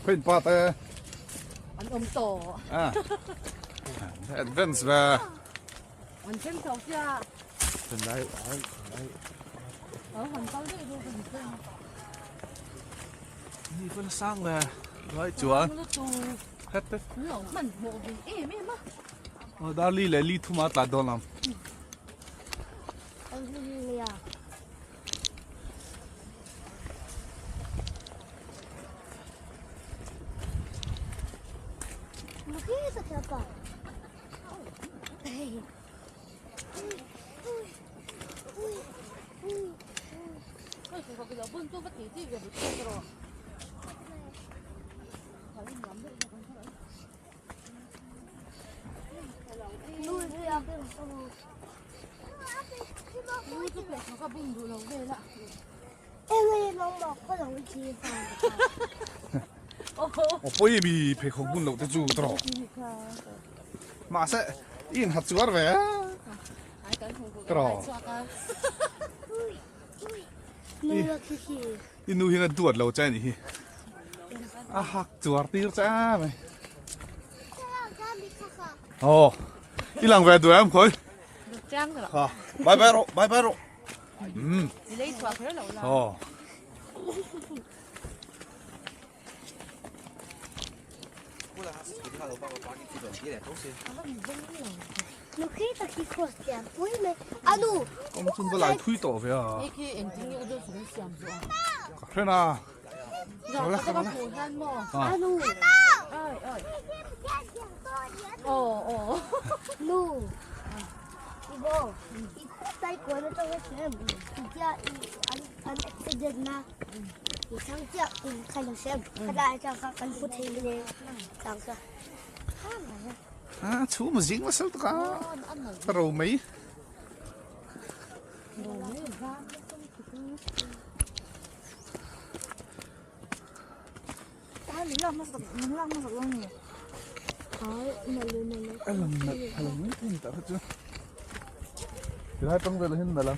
Queen pa te. An awm tawh. Ah. Advance ve. An thleng chho sia. Lai lai lai. Ờ han kal deuh deuh kan thleng. Ni phân sang ve. Lai chuan. Het te. Lo hman hmuh ve em em a. Ờ dar li leh li thuma tla dawn lam. Pawi mi pheikhawk bun loh te chu tawh mahse i in hat chuar ve tawh i nu hian a duat lo che a nih hi a hak chuar tir che a mai aw i lang ve duh em khawi bye bye rawh bye bye rawh um aw. Kawng chun va lai thui tawh ve a. Ka hre na. A chhum a zing nasa lutuk a ka ro mai. A lang nalh pha lo mai thei tah kha chu tilai tang velah hian nalh a.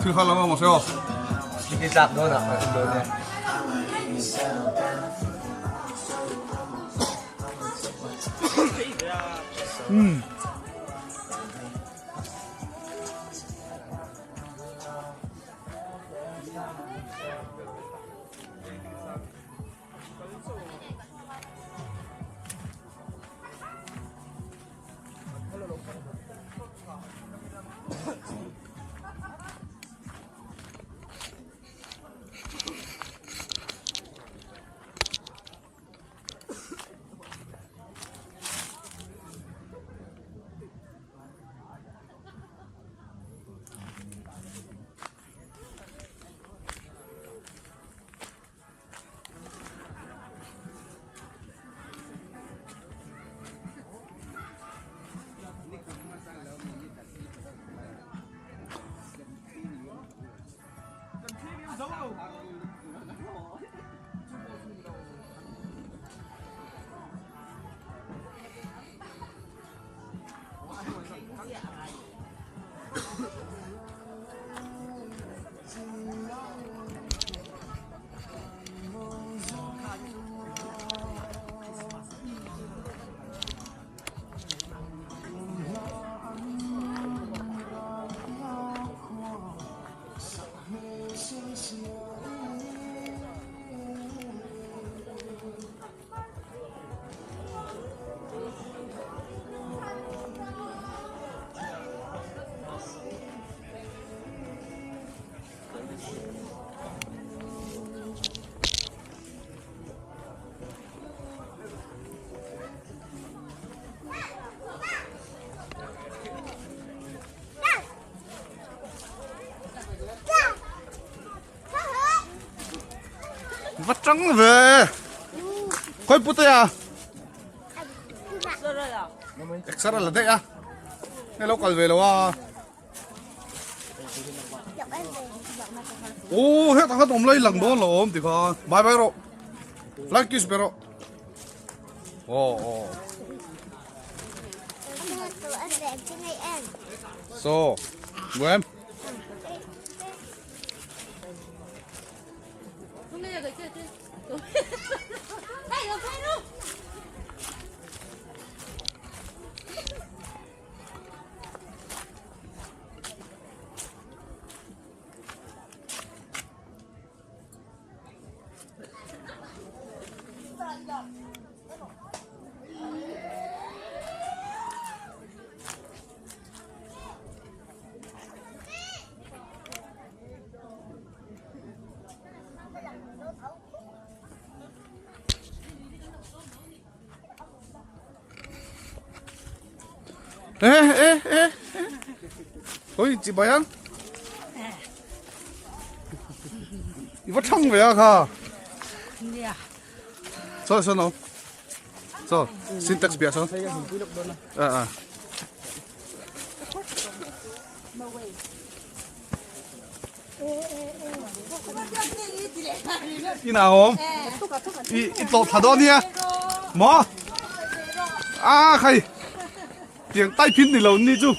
Thil kha lo maw seo. Va tang ve. Khoi pute a. Extra la daih a. Hei lo kal ve lo a. Ô hết thằng ông lấy lần đó là ôm thì kha. Bye bye rồi. Like kiss bro. Ồ ồ. So, em. Ê ê ê ê. Ôi chị bay ăn. I va thang ve a kha. Saw saw no. Saw syntax bia saw. À à. Inah a awm. I i tlawh thla dawn nia. Maw? A khai. Tiang tai phin ni lo ni chu.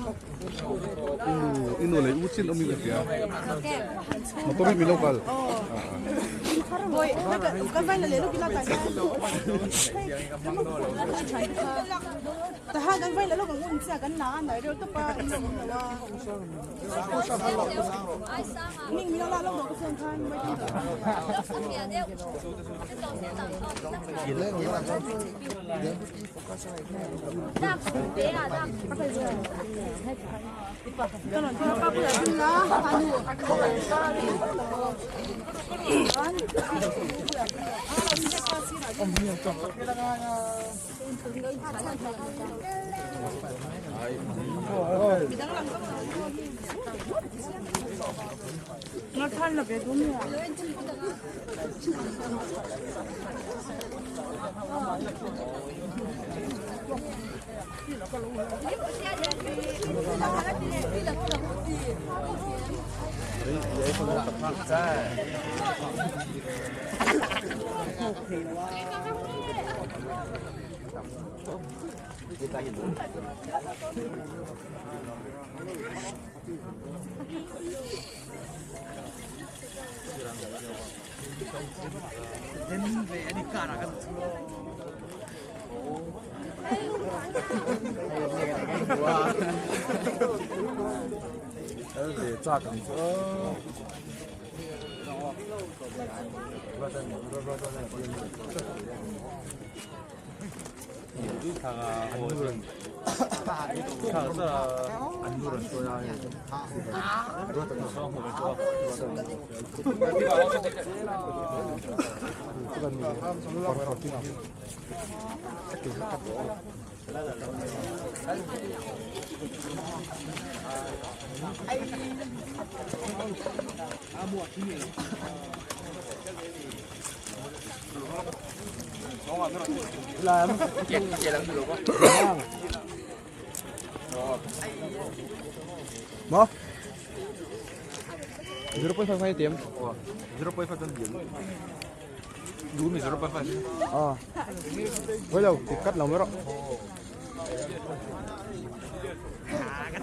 Inu inu leh u chin awm in ka hria. Motor hi min lo kal. Maw? 0.5 hai tiam. 0.5 ton điểm. Đủ mình 0.5. À. Với đâu thì cắt lòng rồi. Các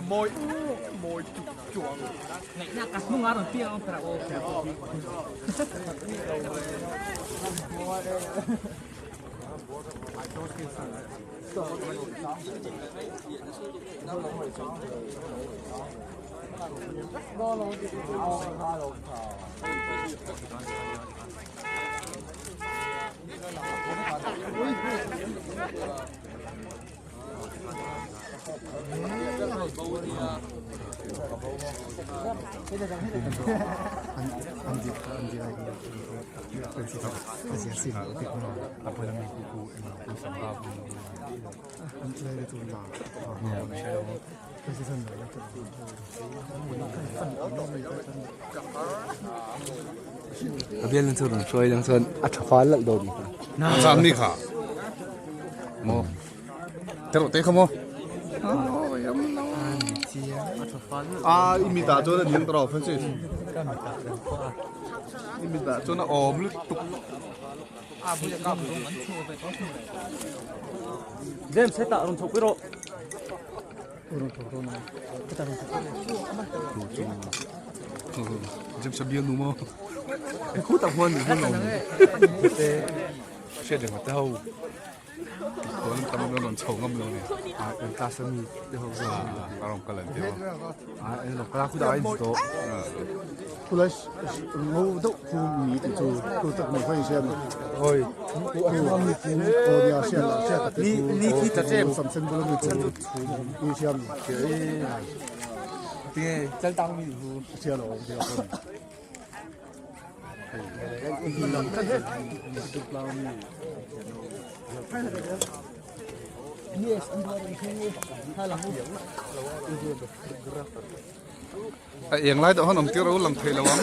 Môi môi chuột. A bial chu rawn hruai lang chuan a tha fal lalh dawn a zan ni kha maw te kha maw a i mitah chuan a ding tawh Francis i mitah chuan a awm lutuk James hetah rawn chhoh pui rawh. James a bial nu maw Khu tak huan ni hun awm te hriat reng te ho Tuan tam an rawn chho ngam lo ni. A kan class ami te ho a rawn kal an ti maw. A en lo kala khu da in to. Khulai ngo deuh khu mi ti chu tu tak mai phai siam. Oi. Tu ami khu o dia siam la sia ta te Ni ni khi ta chem. Sam sen bula mi khu ni siam. Tinge chal tang mi hu. Sia lo dia kon. A eng lai deuh han awm tir a lang thei lo ang.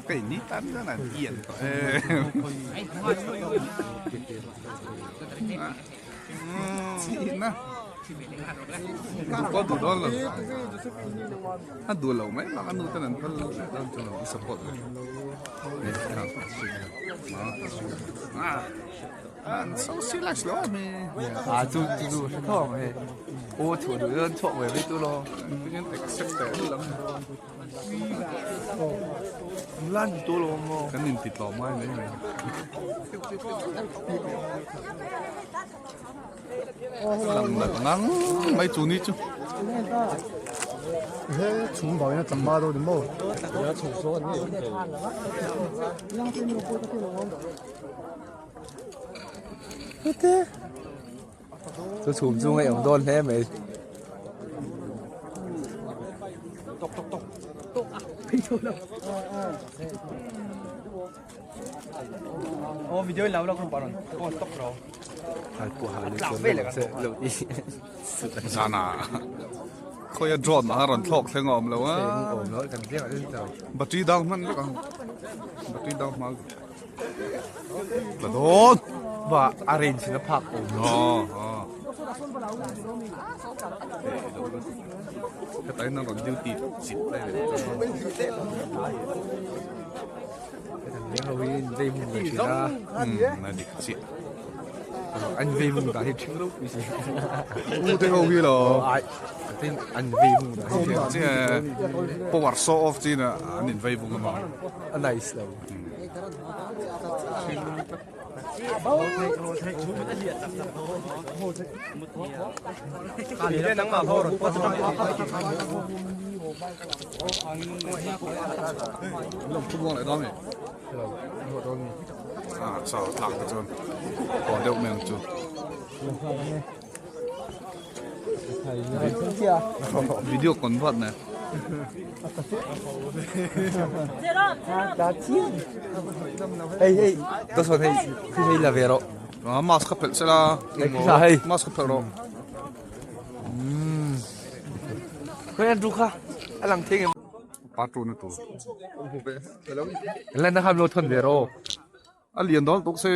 Cái ní tan ra là yên na có đủ đó là nó đùa lâu mấy mà ăn nuôi tên là cho nó support so relax lo mi À chú chú chú không ấy. Ô thủ đủ hơn trộm về với tôi lo. Accept lắm Lan tôi lo mà. Cái nhìn thịt lò mai đấy này. Làm là nắng mấy chú ní chú. Thế chúng bảo nó tầm ba đâu đúng không? Chú chụp chung ấy ông đôn thế mày. Ô video lâu lâu không bảo rồi. Ô tóc rồi. Zana. Khoi a drone a rawn thlawk thleng a awm lo a. Battery down hman vek ang. Battery down hma. La dawn. Và arrange na phak awm. Aw aw. Heta hian an rawn duty chit lai leh a dik chiah. Anh về mùng đã thì chịu đâu. U te ho hi lo. Anh về mùng đã thì Chiah power saw off chin a an in vei vung a. A nice lo. Lawm thu buang leh dawn mi. À sao tlak te chuan haw deuh mai ang chu. Video convert nè. Hey hey, tôi soạn hey, khi hey là về rồi. À mask kha phelh sela. Hey. Mask kha phelh rawh. Khoi ăn ru kha. A lang theng em. Pa tu na tu. Lên nó ham lô thân về rồi. A lian dawn tuk se.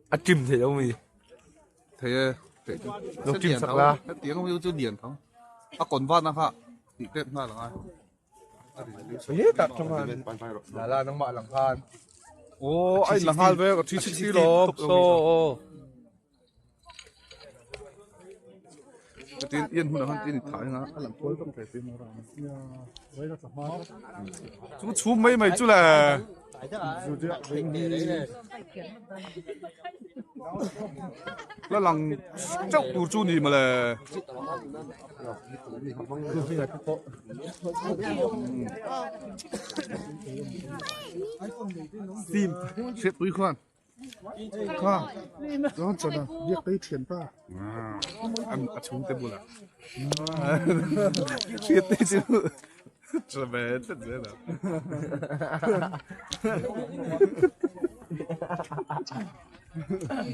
A chim thế đâu mì. Thei e. Lo chim sak la. Hetiang ang chu lian tho. A convert na kha tih tep nghal ang a. Ê tak trong han. Là là nang mạ lang khan. Aw a in la nghal vek a 360 lawm. So. Tin ian hunah khan tin thah anga a lang kual vak thei tih chu chhum mai mai chu le. La lang chauh tur chu ni mawle. Hriat pui khuan. Kha chuan chana biak te hi thian ta. A chhung te bulah. Hriat te chu tha ve tlat zel a.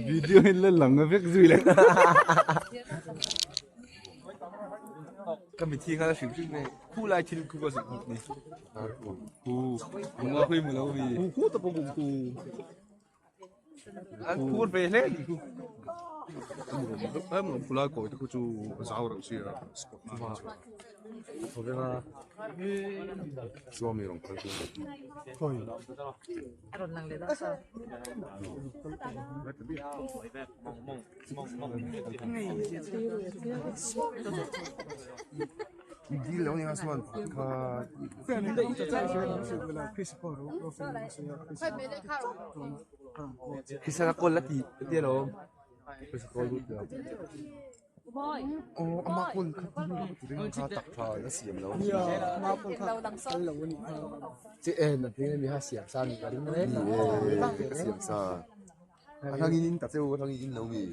Video in la lang vek zui le. Ka mi thi nghal hrim hrim nei. Khu lai thil khu ka zuk ni. Khu nga khui mu lo mi. Khu khu ta pawh khu. An phur ve hle ni khu. Em lo phulai kawi te khu chu zau reuh sia spot na chu. Chuan mi rawn kal chu. Khawi. A rawn lang leh dawn sa. Khisana kawl la ti ti alawm. Ama kawl kha kha tak tha la siam lo. Che en a hming mi ha siam sa ni ka ring reng. Ka siam sa. A thangin in ta cheu a thangin in lo mi.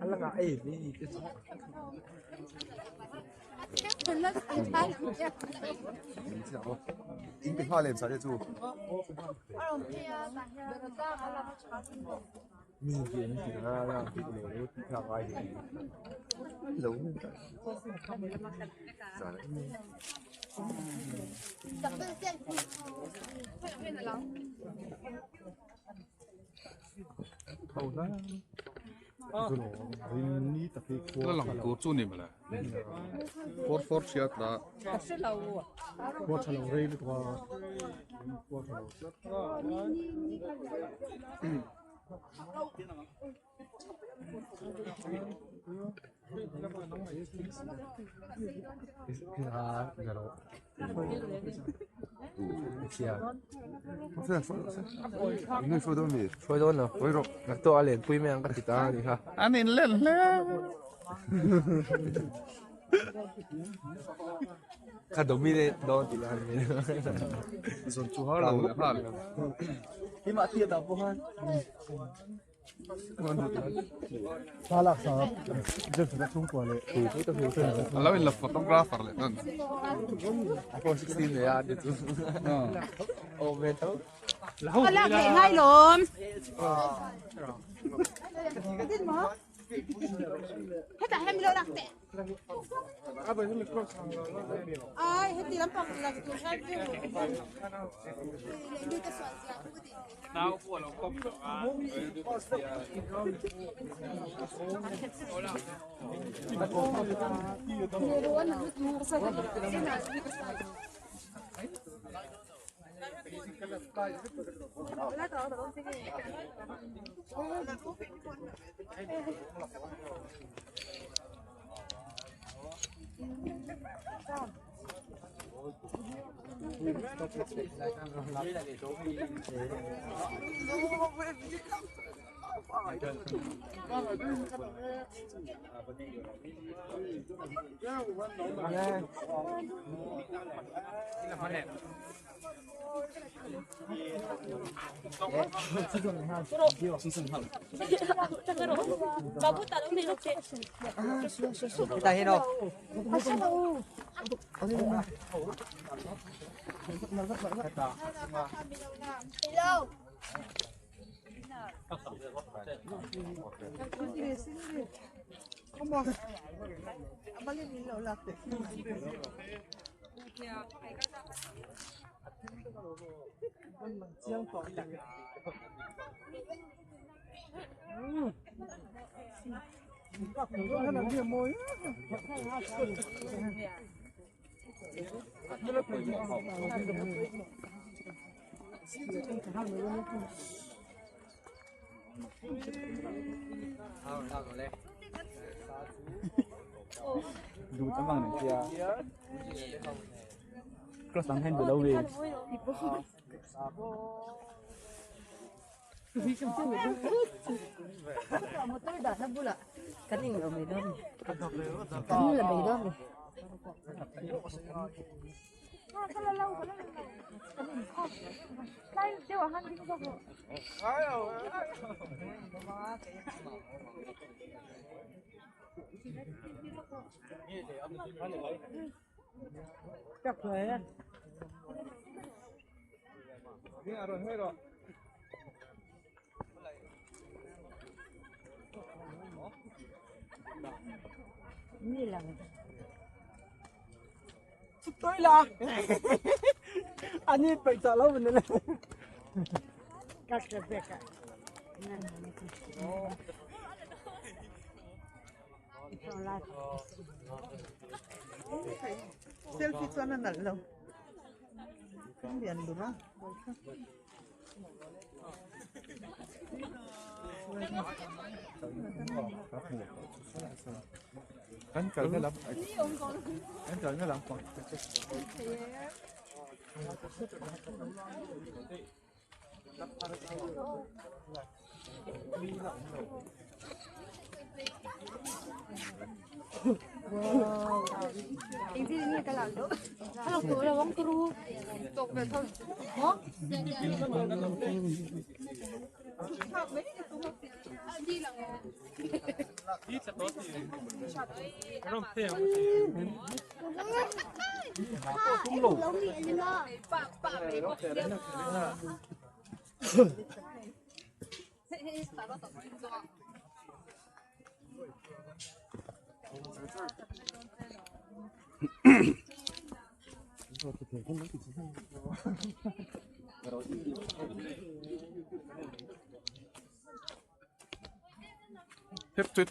A lang ah ei mi ni te chu. In pe hma lem sa te chu. Mi ti an ti na na ti lo lo ti tha ngai hi. Lo. La lang tur chu ni mawle. Four four hriat la. Hruai dawn lo. Naktuk a lenpui mai ang ka ti ta a ni kha. An in len hle. Ka dominate dawn tih lai a ni. Zawn chu har lo leh nghal. Keimah tia dah pawh khan. A lo in la photographer leh dawn. iPhone 16 nei a ti chu. Aw ve tho. A lak leh ngai lawm. Hetah hian milo lak teh. Ai heti lampang lak tur hian chu. Cross ang hen below we. Motor dah na bula. Kaning lo may dami. Kaning lo may dami. Tôi là anh ấy phải trả lâu mình nữa. Selfie chuan a nalh lo kan lian dur a. Kan kal na lam kan kal na lam pang. Hip tweet.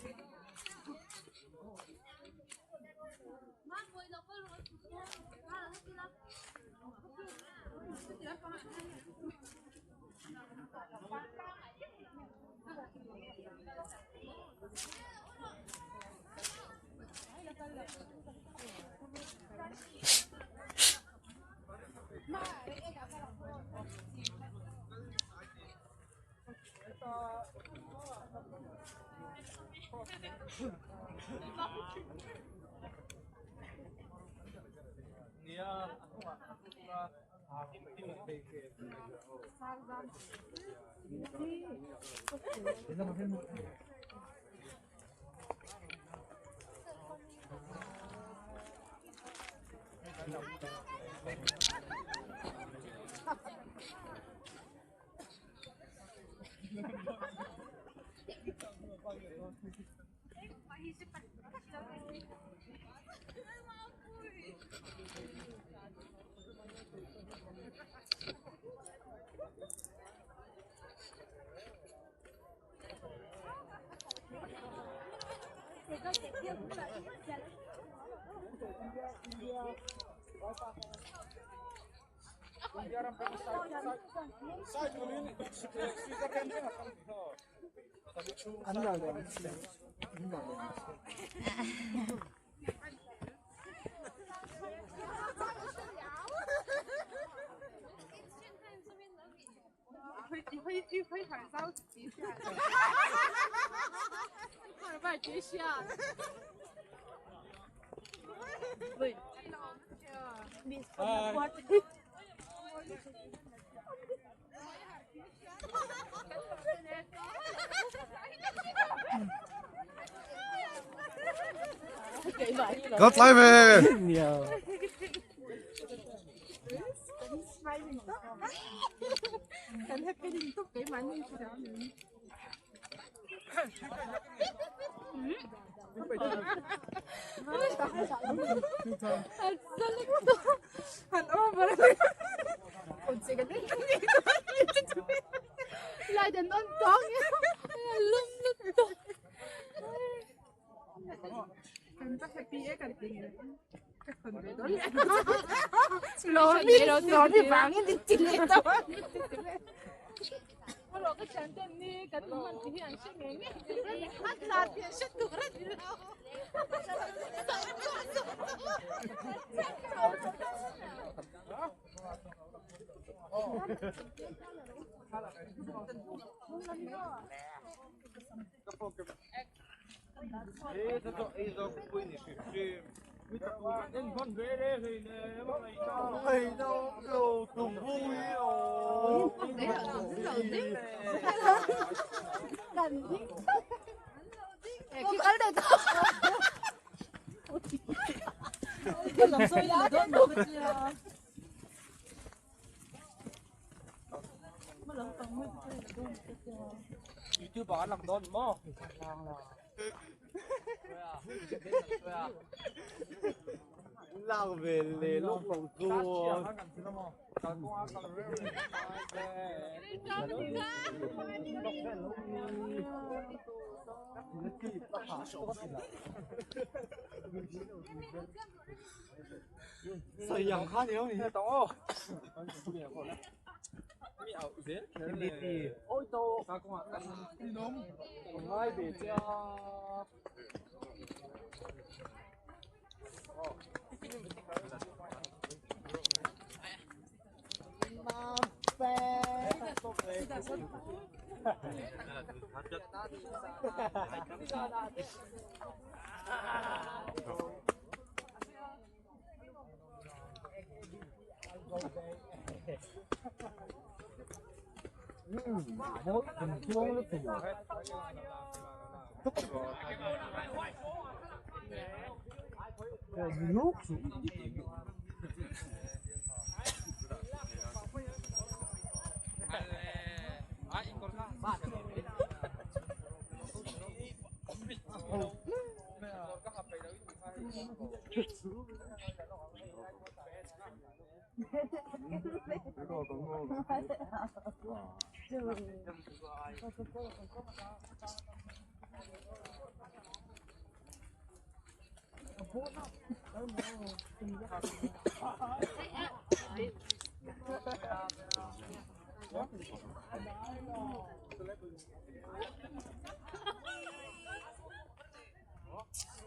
Got live Kan happy ding tuk cái màn hình Lại đến on tong lum lum Lo ni lo ni bangin di chile to.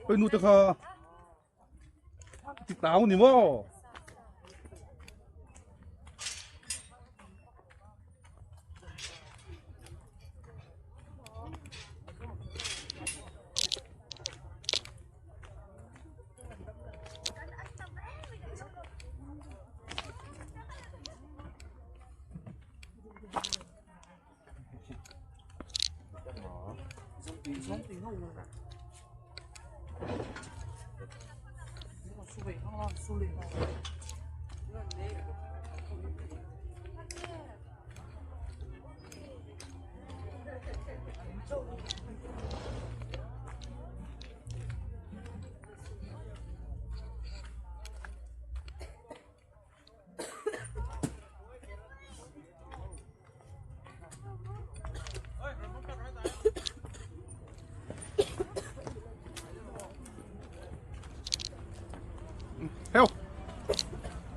Ôi nu tao kha táo ni mo Heo.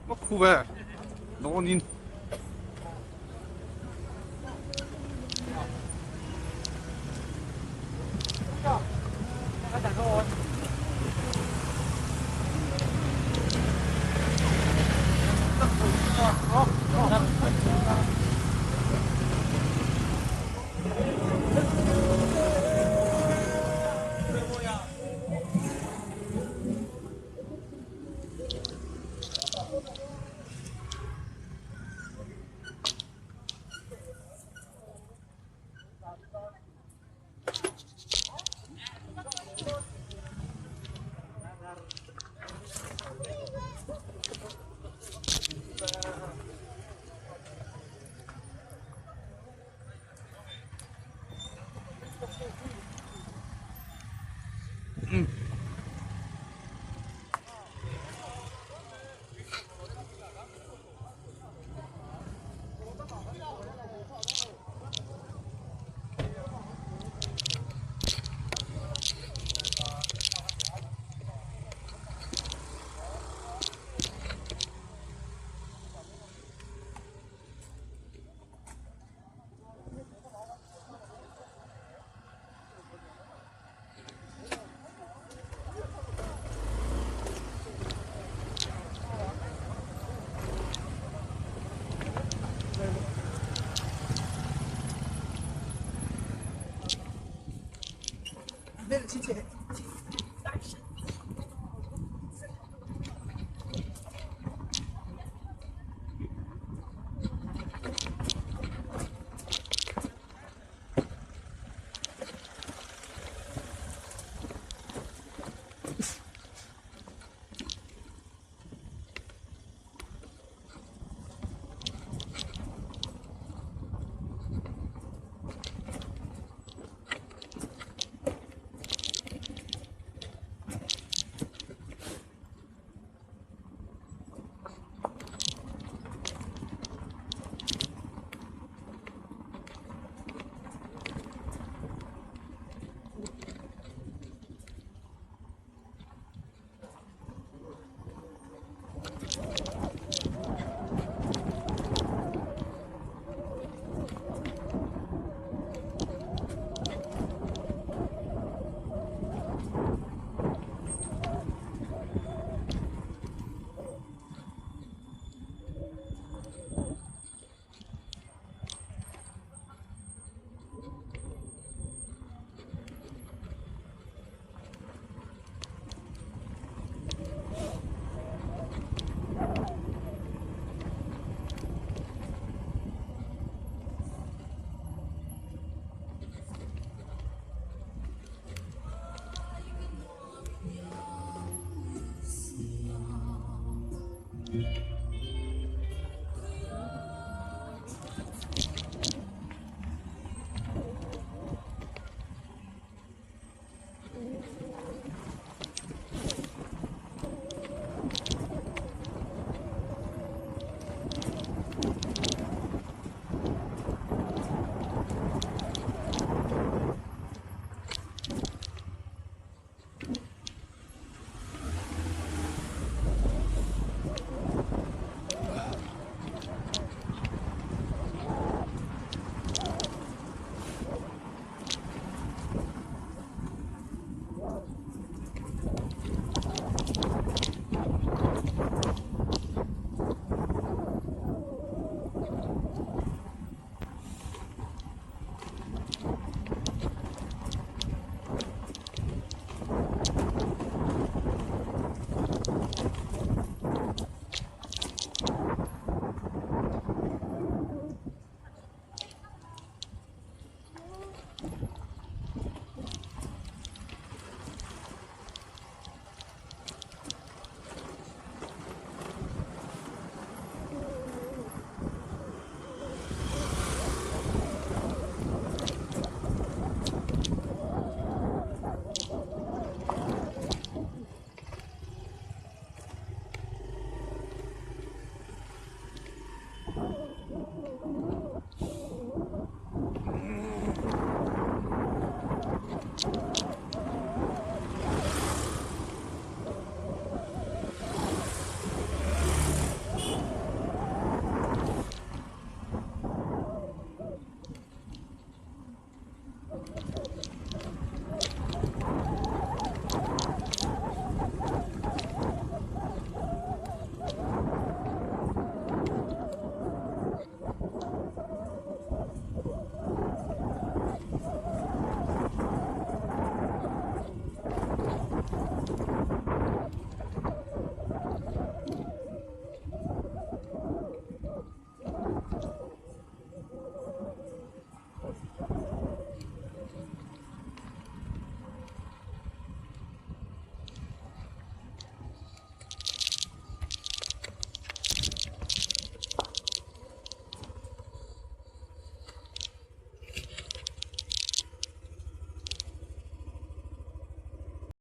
Nó khu về. Nó nhìn.